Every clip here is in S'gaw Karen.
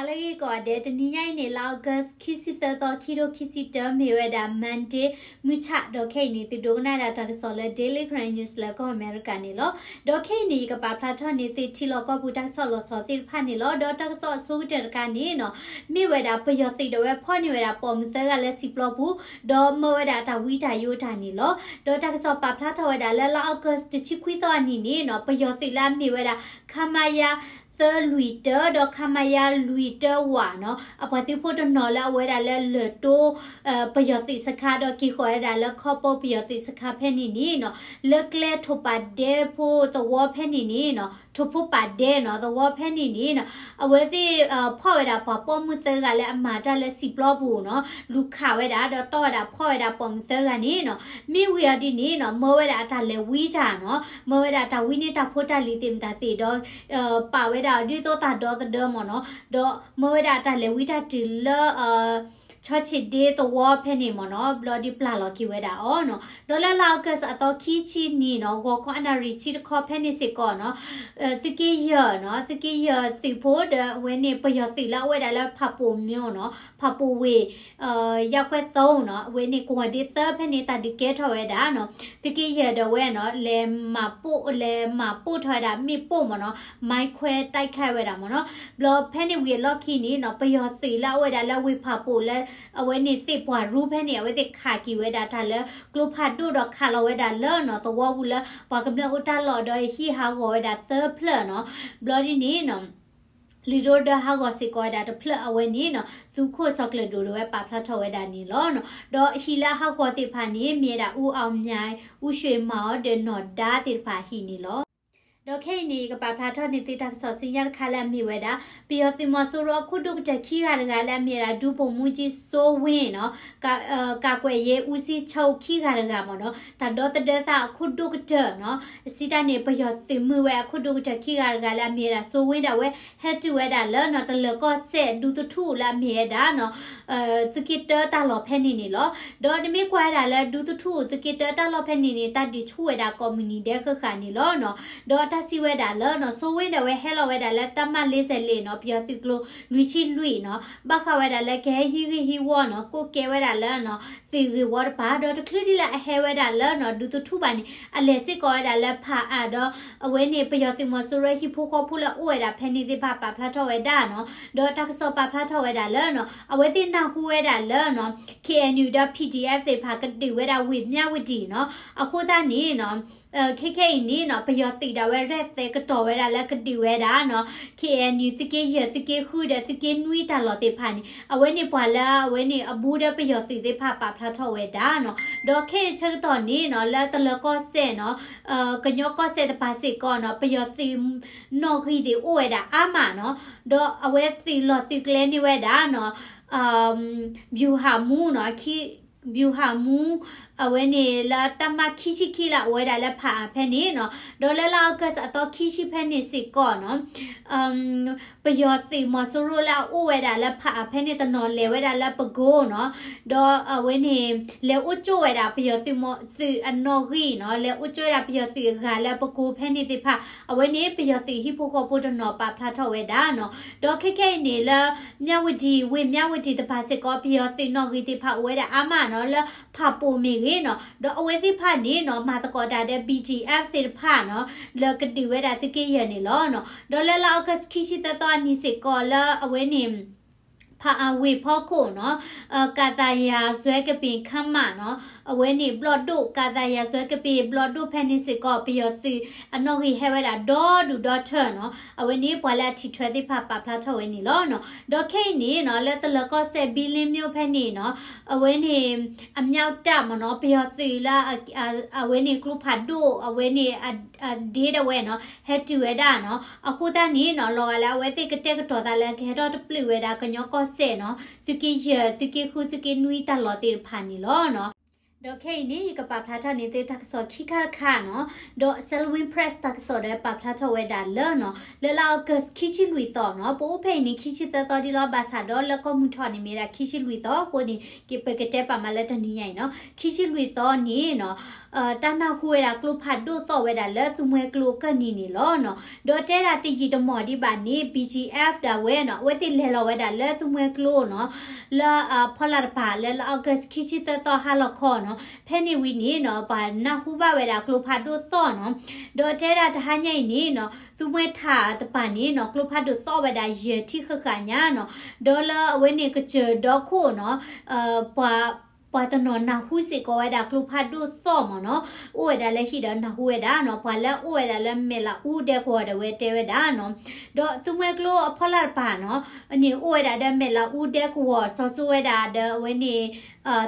လၢဂ့ၢ်ကိးဂၤဒဲး, တနံၤညါအံၤန့ၣ် လါအီကူး ခံဆံသၢသီ ခံထိခံဆံတၢ မ့ၢ်ဝဲဒၣ် Monday မုၢ်ဆၣ်, ဒီးခဲအံၤန့ၣ် သုဒိကနၣ်ဒၣ်တၢ်ကစီၣ်လၢ Daily Karen News လၢကီၢ်အမဲရကၤန့ၣ်လီၤ. ဒီးခဲအံၤန့ၣ် ယကပာ်ဖျါထီၣ်န့ၢ်သုထံလီၢ်ကီၢ်ပူၤတၢ်ကစီၣ်လီၤဆီသ့ၣ်တဖၣ်န့ၣ်လီၤ. ဒီးတၢ်ကစီၣ်အဆိကတၢၢ်တခါန့ၣ်နီၤ, မ့ၢ်ဝဲဒၣ်ပယီၤသုးဒၣ်ဝဲဖီၣ်န့ၢ်ဝဲဒၣ်ပိာ်မုၣ်သၢဂၤလၢစံာ်ပျီပူၤ, ဒီးမၢဝဲဒၣ်တၢ်ဝံတၢ်ယိးတၢ်န့ၣ်လီၤ. ဒီးတၢ်ကစီၣ်ပာ်ဖျါထီၣ်ဝဲဒၣ်လၢ လါအီကူး တဆံခွံသီအနံၤန့ၣ်နီၤ, ပယီၤသုးလၢအမ့ၢ်ဝဲဒၣ် ခမရ သၢလွံၢ်တၢ ဒီး ခမရ လွံၢ်တၢဝးနီၤ, အပှၤသုးဖိတနီၤလၢအဝဲဒၣ်လၢလၢၢ်တိ ပယီၤသုးစခါ ဒီးက့ၤဃီၤဝဲဒၣ်လၢခီပီပယီၤသုးစခါဖဲန့ၣ်န့ၣ်နီၤ, လၢကျဲထိၣ်ပာ်ဒဲဖိသဝီဖဲန့ၣ်န့ၣ်နီၤ, ထိၣ်ဖိပာ်ဒဲနီၤ သဝီဖဲန့ၣ်န့ၣ်နီၤ, အဝဲသ့ၣ် ဖီၣ်ဝဲဒၣ်ပှၤပိာ်မုၣ်သၢဂၤလၢအမၤတၢ်လၢစံာ်ပျီပူၤနီၤ, လူၤခးဝဲဒၣ် ဒီးတီၢ်ဝဲဒၣ်ဖီၣ်ဝဲဒၣ်ပိာ်မုၣ်သၢဂၤန့ၣ်နီၤ, မ့ၢ်ဝံၤအီၤဒ်န့ၣ်နီၤ, မၢဝဲဒၣ်အတၢ်လဲၤဝံတၢ်နီၤ, မၢဝဲဒၣ်တၢ်ဝံန့ၢ်တၢ်ဖိတၢ်လံၤသ့ၣ်မတၤသ့ၣ်ဒီး ပာ်ဝဲဒၣ်ဒ်သိးတၢ်ဒီသဒၢမ့ၢ်နီၤ, ဒီးမၢဝဲဒၣ်တၢ်လဲၤဝံတၢ်တုၤလၢ ဆီဆံးဒ့သဝီဖဲန့ၣ်မ့ၢ်နီၤ, ဘျီဒ်ပျၢ်လီၤက့ၤဝဲဒၣ်အီၤနီၤ. ဒီးလၢလါအီကူးအသီခံဆံနံၤနီၤ, ဂီၤခီအနၣ်ရံၣ်ဆံတခီဖဲန့ၣ်စ့ၢ်ကီးနီၤ, သုးက့ယဲၢ်နီၤ, သုးက့ယဲၢ်သုးဖိဒီးအဝဲန့ၣ် ပယီၤသုးလၢအအိၣ်ဝဲဒၣ်လၢဖးပိာ်မ့ၢ်နီၤ, ဖးပိာ်ဝ့ၢ် ယၢ်ကွဲၢ်သီနီၤ, အဝဲန့ၣ် ကဝီၤဒ့သၢဖဲန့ၣ် တၢ်ဒုးကဲထီၣ်ဝဲဒၣ်နီၤ, သုးက့ယဲၢ်ဒီးဝဲနီၤ, လဲၤမၤပိၢ် လဲၤမၤပိၢ်ထီၣ်ဝဲဒၣ်မ့ၣ်ပိၢ်မ့ၢ်နီၤ, မိုင်းခွဲတိုက်ခိုက်ဝဲဒၣ်မ့ၢ်နီၤ, ဘျီဖဲန့ၣ်ဝံၤအလီၢ်ခံန့ၣ်နီၤ, ပယီၤသုးလၢအအိၣ်ဝဲဒၣ်လၢဝ့ၢ်ဖးပိာ်လၢ အဝဲန့ၣ်သ့ၣ်ပှၢ်ရူဖဲန့ၣ် အဝဲသ့ၣ်ခးက့ၤဝဲဒၣ်တၢ်လၢကျိဖးဒိၣ်ဒီးခးလီၤဝဲဒၣ်လၢနီၤ, သဝီပူၤလၢပှၤကမျၢၢ်အိၣ်တၢ်လီၢ်ဒီးဟံၣ်ဟးဂီၤဝဲဒၣ်သၢဖျၢၣ်နီၤ, ဘျီဒ်န့ၣ်နီၤ လုၢ်ဒိၣ်ဒၢဟးဂီၤစ့ၢ်ကီးဝဲဒၣ်တဖျၢၣ်အဝဲန့ၣ်နီၤ, သုးခိၣ်စီၤကျၢၤဒိၣ်ဒၣ်ဝဲပာ်ဖျါထီၣ်ဝဲဒၣ်န့ၣ်လီၤ. ဒီးဟံၣ်လၢအဟးဂီၤသ့ၣ်တဖၣ်န့ၣ် မ့ၢ်ဝဲဒၣ် အူအီၣ်မၠဲၣ်, အူရွှ့ၣ်မၣ်အီၣ်ဒီးနီၢ်ဒါသ့ၣ်တဖၣ်အဟံၣ်န့ၣ်လီၤ. ဒီးခဲအံၤန့ၣ် ယကပာ်ဖျါထီၣ်န့ၢ်သုတၢ်ကစီၣ်ဆူညါတခါလၢအမ့ၢ်ဝဲဒၣ် ပယီၤသုးမီၤစိရိၤအခိၣ်ဒိၣ်ကတၢၢ်ခံဂၤတဂၤလၢအမ့ၢ်ဝဲဒၣ် ဒူပိာ်မူကၠံစိဝ့ၣ်နီၤ, ကးကွဲးယ့အူစံဆိခံဂၤတဂၤမ့ၢ်နီၤ, တၢ်ဒီသဒၢသးအခိၣ်ဒိၣ်ကတၢၢ်နီၤ, စံးတၢ်န့ၣ် ပယီၤသုးမုၢ်ဝဲအခိၣ်ဒိၣ်ကတၢၢ်ခံဂၤတဂၤလၢအမ့ၢ်ဝဲဒၣ်စိဝ့ၣ်ဒၣ်ဝဲ ဟဲတုၤဝဲဒၣ်လၢနီၤ တလၢၤကီၢ်စဲၣ်ဒူသထူၣ်လၢအမ့ၢ်ဝဲဒၣ်နီၤ သုးက့တၢတၢ်လီၢ်ဖဲန့ၣ်န့ၣ်လီၤ. ဒီးနမ့ၢ်ကွၢ်ဝဲဒၣ်လၢဒူသထူၣ်သုးက့တၢတၢ်လီၢ်ဖဲန့ၣ်န့ၣ် တၢ်ဒုးဆူၣ်ဝဲဒၣ်ကိးမုၢ်နံၤဒဲးဃၣ်ဃၣ်န့ၣ်လီၤနီၤ. ဒီးတၢ်စံးဝဲဒၣ်လၢနီၤ စိဝ့ၣ်ဒၣ်ဝဲဟဲလီၤဝဲဒၣ်လၢတၢ်မၤလ့စဲးလ့ၣ်နီၤ ပယီၤသုးကျိၤလွံၢ်ဆံလွံၢ်နီၤ ဘၣ်ဃးဝဲဒၣ်လၢကဟဲဟံးဂ့ၢ်ဟံးဝီနီၤ ကိးကဲဝဲဒၣ်လၢနီၤ သုးဂ့ၢ်ဝီတပၤ ဒီးတချုးဒ်လၢအဟဲဝဲဒၣ်လၢနီၤ ဒူသထူၣ်ဘၣ်န့ၣ် အလဲၤစ့ၢ်ကီးဝဲဒၣ်လၢဖးအါဒီး အဝဲန့ၣ် ပယီၤသုးမီၤစိရိၤဟံၣ်ဖိဃီဖိလၢအအိၣ်ဝဲဒၣ်ဖဲန့ၣ်သ့ၣ်တဖၣ်ပာ်ဖျါထီၣ်ဝဲဒၣ်နီၤ ဒီးတၢ်ကစီၣ်ပာ်ဖျါထီၣ်ဝဲဒၣ်လၢနီၤ အဝဲသ့ၣ်နၢ်ဟူဝဲဒၣ်လၢနီၤ K N U ဒီး P D F သ့ၣ်တဖၣ်ကဒုးဝဲဒၣ်ဝ့ၢ်မၠၣ်ဝတံၣ်နီၤ အဃိသတးန့ၣ်နီၤ ခဲခဲအံၤန့ၣ်နီၤ ပယီၤသုးဒၣ်ဝဲရဲၣ်သဲကတီၤဝဲဒၣ်လၢကဒုးဝဲဒၣ်နီၤ K N U သုးက့ယဲၢ် သုးက့ဃုဒီးသုးက့နွံတၢ်လီၢ်သ့ၣ်တဖၣ်န့ၣ် အဝဲန့ၣ်ပှၤလၢအဝဲန့ၣ်အဘူးဒီးပယီၤသုးသ့ၣ်တဖၣ်ပာ်ဖျါထီၣ်ဝဲဒၣ်နီၤ ဒီးခဲအံၤဆၢကတီၢ်န့ၣ်နီၤ လၢတလၢၤကီၢ်စဲၣ်နီၤ ကညီကီၢ်စဲၣ်တပၤစ့ၢ်ကီးနီၤ ပယီၤသုးနီၣ်ဂံၢ်သ့ၣ်အိၣ်ဝဲဒၣ်အါမးနီၤ ဒီးအဝဲသုးလီၢ်သုးကျဲန့ၢ်ဝဲဒၣ်နီၤ ဗျူဟာမှူးနီၤ ဗျူဟာမှူး အဝဲန့ၣ်လၢတၢ်မၤခံဆံခံလၢအအိၣ်ဝဲဒၣ်လၢဖးအါဖဲန့ၣ်နီၤ ဒီးလၢလါအီကူးအသီခံဆံဖဲန့ၣ်စ့ၢ်ကီးနီၤ ပယီၤသုးမီၤစိရိၤလၢအအိၣ်ဝဲဒၣ်လၢဖးအါဖဲန့ၣ်တနီၤလဲၤဝဲဒၣ်လၢပကိနီၤ ဒီးအဝဲန့ၣ် လဲၤအိၣ်ကၠိဝဲဒၣ်ပယီၤသုးမီၤသုးအနီၣ်ဂံၢ်နီၤ လဲၤအိၣ်ကၠိဝဲဒၣ်ပယီၤသုးအဂၤလၢပကိဖဲန့ၣ်သ့ၣ်တဖၣ် အဝဲန့ၣ်ပယီၤသုးဟံၣ်ဖိဃီဖိတနီၤပာ်ဖျါထီၣ်ဝဲဒၣ်နီၤ ဒီးခဲခဲအံၤန့ၣ်လၢ မၠၣ်ဝတံၣ် ဝ့ၢ်မၠၣ်ဝတံၣ်တပၤစ့ၢ်ကီး ပယီၤသုးနီၣ်ဂံၢ်သ့ၣ်တဖၣ်အိၣ်ဝဲဒၣ်အါမးနီၤ လၢဖးပိာ်မ့ၢ်ဂ့ၤနီၤ ဒီးအဝဲသ့ၣ်တဖၣ်န့ၣ်နီၤ မၤသကိးတၢ်ဒီး B G F သ့ၣ်တဖၣ်နီၤ လၢကဒုးဝဲဒၣ်သုးက့ယဲၢ်န့ၣ်လီၤနီၤ ဒီးလၢလါအီကူးခံဆံသၢသီအနံၤစ့ၢ်ကီး လၢအဝဲန့ၣ် ဖးအါဝ့ၢ်ဖီခိၣ်နီၤ ကးသးယၤစွဲကပ့ၤခါမးနီၤ အဝဲန့ၣ်ဘျီၣ်ဒိၣ် ကးသးယၤစွဲကပ့ၤဘျီၣ်ဒိၣ်ဖဲန့ၣ်စ့ၢ်ကီး ပယီၤသုးအနီၣ်ဂံၢ်ဟဲဝဲဒၣ်ဒီဒူၣ်ဒီထၢနီၤ အဝဲန့ၣ်ပှၤလၢအထံၣ်ထွဲသ့ၣ်တဖၣ်ပာ်ဖျါထီၣ်ဝဲန့ၣ်လီၤနီၤ ဒီးခဲအံၤန့ၣ်နီၤ လၢတလၢၤကီၢ်စဲၣ်ဘံလ့မျိၣ်ဖဲန့ၣ်နီၤ အဝဲန့ၣ် အမၠၣ်တၢ်မ့ၢ်နီၤ ပယီၤသုးလၢ အဝဲန့ၣ်ကျိဖးဒိၣ် အဝဲန့ၣ် အဒ့ဒၣ်ဝဲနီၤ ဟဲတုၤဝဲဒၣ်နီၤ အဃိသတးန့ၣ်နီၤ လီၤဂာ်လၢအဝဲသ့ၣ်ကတဲာ်ကတီၤသးလၢကဟဲထီၣ်တပျုာ်ဝဲဒၣ်ကညီကီၢ်စဲၣ်နီၤ သုးက့ယဲၢ် သုးက့ဃု သုးက့နွံတၢ်လီၢ်သ့ၣ်တဖၣ်န့ၣ်လီၤနီၤ ဒီးခဲအံၤန့ၣ် ယကပာ်ဖျါထီၣ်န့ၢ်သုတၢ်ကစီၣ်ခံခါတခါနီၤ, ဒီး Salween Press တၢ်ကစီၣ်ဒီးပာ်ဖျါထီၣ်ဝဲဒၣ်လၢနီၤ, လၢလါ August ခံဆံလွံၢ်သီနီၤ, ပအိၣ်ဖဲအံၤန့ၣ် ခံဆံသၢသီဒံးလီၤ, ဘၣ်ဆၣ်ဒီးလၢကီၢ်မုၢ်ထီၣ်န့ၣ်မ့ၢ်ဒၣ်ခံဆံလွံၢ်သီအဃိန့ၣ် ပကတဲပာ်မးလၢတနံၤညါအံၤနီၤ, ခံဆံလွံၢ်သီန့ၣ်နီၤ တၢ်နၢ်ဟူဝဲဒၣ်ကျိဖးဒိၣ်သီၣ်ဝဲဒၣ်လၢ သူမှဲကျိအကၢၢ်နံၤန့ၣ်လီၤနီၤ, ဒီးတဲဒၣ်တယံာ်တမီၢ်ဒံးဘၣ်န့ၣ် BGF ဒၣ်ဝဲနီၤ, အဝဲသ့ၣ်လဲၤလီၤဝဲဒၣ်လၢသူမှဲကျိနီၤ, လၢအဖီလာ်တပၤလၢလါ August ခံဆံသၢသီဟါလီၤခီနီၤ, ဖဲန့ၣ်ဝံၤန့ၣ်နီၤ ပှၤနၢ်ဟူဘၣ်ဝဲဒၣ်ကျိဖးဒိၣ်သီၣ်နီၤ, ဒီးတဲဒၣ်တဟါညါအံၤန့ၣ်နီၤ သူမှဲထးတပၤန့ၣ်နီၤ ကျိဖးဒိၣ်သီၣ်ဝဲဒၣ်ယဲၢ်ထံၣ်ဃၣ်ဃၣ်ညါနီၤ, ဒီးလၢအဝဲန့ၣ်ကစၢၢ်ဒီခိၣ်နီၤ ပှၤ ပှၤတနီၤနၢ်ဟူစ့ၢ်ကီးဝဲဒၣ်ကျိဖးဒိၣ်သီၣ်မ့ၢ်နီၤ, အိၣ်ဝဲဒၣ်လၢဟံၣ်ဒီးနၢ်ဟူဝဲဒၣ်နီၤ, ပှၤလၢအအိၣ်ဝဲဒၣ်လၢမဲာ်လးအူဒဲကဝီၤဒၣ်ဝဲတဲဝဲဒၣ်နီၤ, ဒီးသူမှဲကျိအဖီလာ်တပၤနီၤ, န့ၣ်အိၣ်ဝဲဒၣ်ဒီးမဲာ်လးအူဒဲကဝီၤ စီၤစိဝဲဒၣ်ဒီးအဝဲန့ၣ်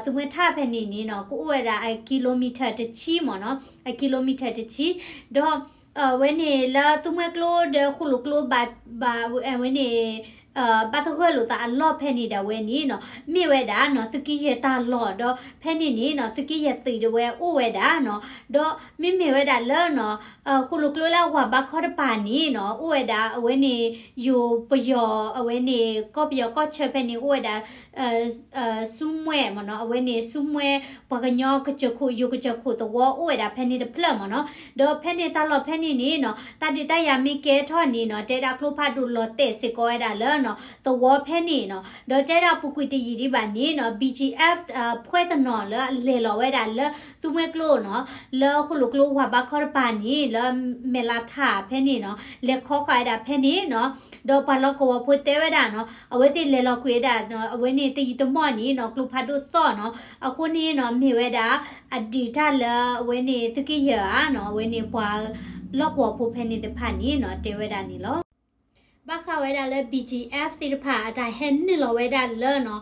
သူမှဲထးဖဲန့ၣ်န့ၣ်နီၤ ကအိၣ်ဝဲဒၣ်အ kilometer တဆံမ့ၢ်နီၤ, အ kilometer တဆံ, ဒီး အဝဲန့ၣ်လၢသူမှဲကျိဒီးဃိၣ်လိာ်ကျိဘၣ် ဘၣ် အဝဲန့ၣ် ဘၣ်သဂၢၢ်လိာ်သးအလီၢ်ဖဲန့ၣ်ဒၣ်ဝဲန့ၣ်နီၤ မ့ၢ်ဝဲဒၣ်နီၤ သုးက့ယဲၢ်တၢ်လီၢ်ဒီးဖဲန့ၣ်န့ၣ်နီၤ သုးက့ယဲၢ်သုးဒၣ်ဝဲအိၣ်ဝဲဒၣ်နီၤ, ဒီးမ့မ့ၢ်ဝဲဒၣ်လၢနီၤ ဃိၣ်လိာ်ကျိလၢအဝၤဘါခီတပၤန့ၣ်နီၤ အိၣ်ဝဲဒၣ်အဝဲန့ၣ် ယိၤပယီၤအဝဲန့ၣ် ကီၢ်ပယီၤကီၢ်ဆၢဖဲန့ၣ်အိၣ်ဝဲဒၣ် ဆူမဲၣ်မ့ၢ်နီၤ, အဝဲန့ၣ်ဆူမဲၣ် ပှၤကညီကစၢၢ်ခိၣ် ယိၤကစၢၢ်ခိၣ်သဝီအိၣ်ဝဲဒၣ်ဖဲန့ၣ်တဖျၢၣ်မ့ၢ်နီၤ, ဒီးဖဲန့ၣ်တၢ်လီၢ်ဖဲန့ၣ်န့ၣ်နီၤ တၢ်ဒုးတၢ်ယၤမ့ၢ်ကဲထီၣ်န့ၣ်နီၤ တဲဒၣ်ကျိဖးဒိၣ်လီၤတဲာ်စ့ၢ်ကီးဝဲဒၣ်လၢနီၤ သဝီဖဲန့ၣ်နီၤ, ဒီးတဲဒၣ်ပူၤကွံာ်တယံာ်ဒံးဘၣ်န့ၣ်နီၤ BGF ဖှဲၣ်တနီၤလၢအလဲၤလီၤဝဲဒၣ်လၢသူမှဲကျိနီၤ လၢဃိၣ်လိာ်ကျိဝၤဘါခီတပၤန့ၣ် လၢမဲာ်လးထးဖဲန့ၣ်နီၤ လဲၤခီဃာ်ဝဲဒၣ်ဖဲန့ၣ်နီၤ, ဒီးပှၤလီၢ်ကဝီၤဖိတဲဝဲဒၣ်နီၤ အဝဲသ့ၣ်လဲၤလီၤကွံာ်ဝဲဒၣ် အဝဲန့ၣ်တယံာ်တမီၢ်န့ၣ်နီၤ ကျိဖးဒိၣ်သီၣ်နီၤ, အဃိန့ၣ်နီၤ မ့ၢ်ဝဲဒၣ် အဒုးတၢ်လၢအဝဲန့ၣ်သုးက့ယဲၢ်ဧါနီၤ, အဝဲန့ၣ်ပှၤလီၢ်ကဝီၤဖိဖဲန့ၣ်တဖၣ်န့ၣ်နီၤ တဲဝဲဒၣ်န့ၣ်လီၤ. ဘၣ်ဃးဝဲဒၣ်လၢ BGF သ့ၣ်တဖၣ်အတၢ်ဟဲနုာ်လီၤဝဲဒၣ်လၢနီၤ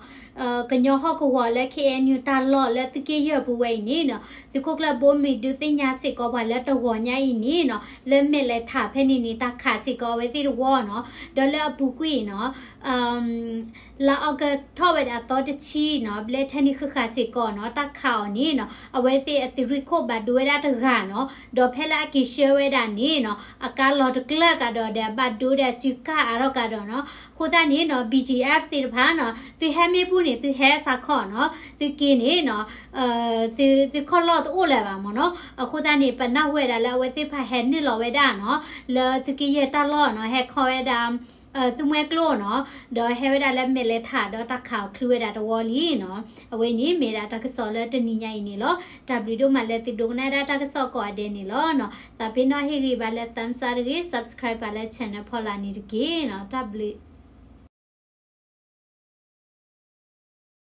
ကညီဟီၣ်ကဝီၤလၢ KNU တၢ်လီၢ်လၢသုးက့ယဲၢ်ပူၤဝဲအံၤန့ၣ်နီၤ သုးခိၣ်ကျၢၢ်ဘိမ့ၢ်ဒုးသ့ၣ်ညါစ့ၢ်ကီးပှၤလၢတဂီၤညါအံၤန့ၣ်နီၤ လၢမဲာ်လဲၤထးဖဲန့ၣ်န့ၣ် တၢ်ခးစ့ၢ်ကီးအဝဲသ့ၣ်တဝီနီၤ, ဒီးလၢအပူၤကွံာ်နီၤ လါ August ထီၣ်ဝဲဒၣ်သီတဆံနီၤ ဘျဲထဲန့ၣ်ဃၣ်ဃၣ်စ့ၢ်ကီးနီၤ တၢ်ခးအီၤန့ၣ်နီၤ အဝဲသ့ၣ်အသုးရ့ၣ်ခိၣ်ဘၣ်ဒိဝဲဒၣ်တဂၤနီၤ, ဒီးဖဲလၢအက့ၤဆှၢဝဲဒၣ်န့ၣ်နီၤ အကါလီၤတကျၢၢ်ကဒီးဒီးအဘၣ်ဒိဒီးစုကၢ်အါထီၣ်ကဒီးနီၤ, အဃိသတးန့ၣ်နီၤ BGF သ့ၣ်တဖၣ်နီၤ သုဟဲမ့ၢ်ဘူၣ်န့ၣ် သုဟဲစးခီၣ်နီၤ, သုက့ၤန့ၣ်နီၤ သုခီၣ်လီၢ်တအိၣ်လၢၤဘၣ်မ့ၢ်နီၤ, အဃိသတးန့ၣ် ပနၢ်ဟူဝဲဒၣ်လၢအဝဲသ့ၣ်တဖၣ်ဟဲနုာ်လီၤဝဲဒၣ်နီၤ လၢသုးက့ယဲၢ်တၢ်လီၢ်နီၤ ဟဲခီဝဲဒၣ် သူမှဲကျိနီၤ, ဒီးဟဲဝဲဒၣ်လၢမဲာ်လဲၤထးဒီးတၢ်ခးအီၤချုးဝဲဒၣ်တဝီလံနီၤ, အဝဲန့ၣ်မ့ၢ်ဒၣ်တၢ်ကစီၣ်လၢတနံၤညါအံၤန့ၣ်လီၤ. တၢ်ဘျုးဒိၣ်မးလၢသုဒိကနၣ်ဒၣ်တၢ်ကစီၣ်ကိးဂၤဒဲးန့ၣ်လီၤ. သးပ့ၤနီၣ်ဟ့ၣ်ဂံၢ်ဘါလၢ thumbs up တဂ့ၤ, subscribe ဘၣ်လၢ channel ဖီလာ်န့ၣ်တက့ၢ်နီၤ. တၢ်ဘျုး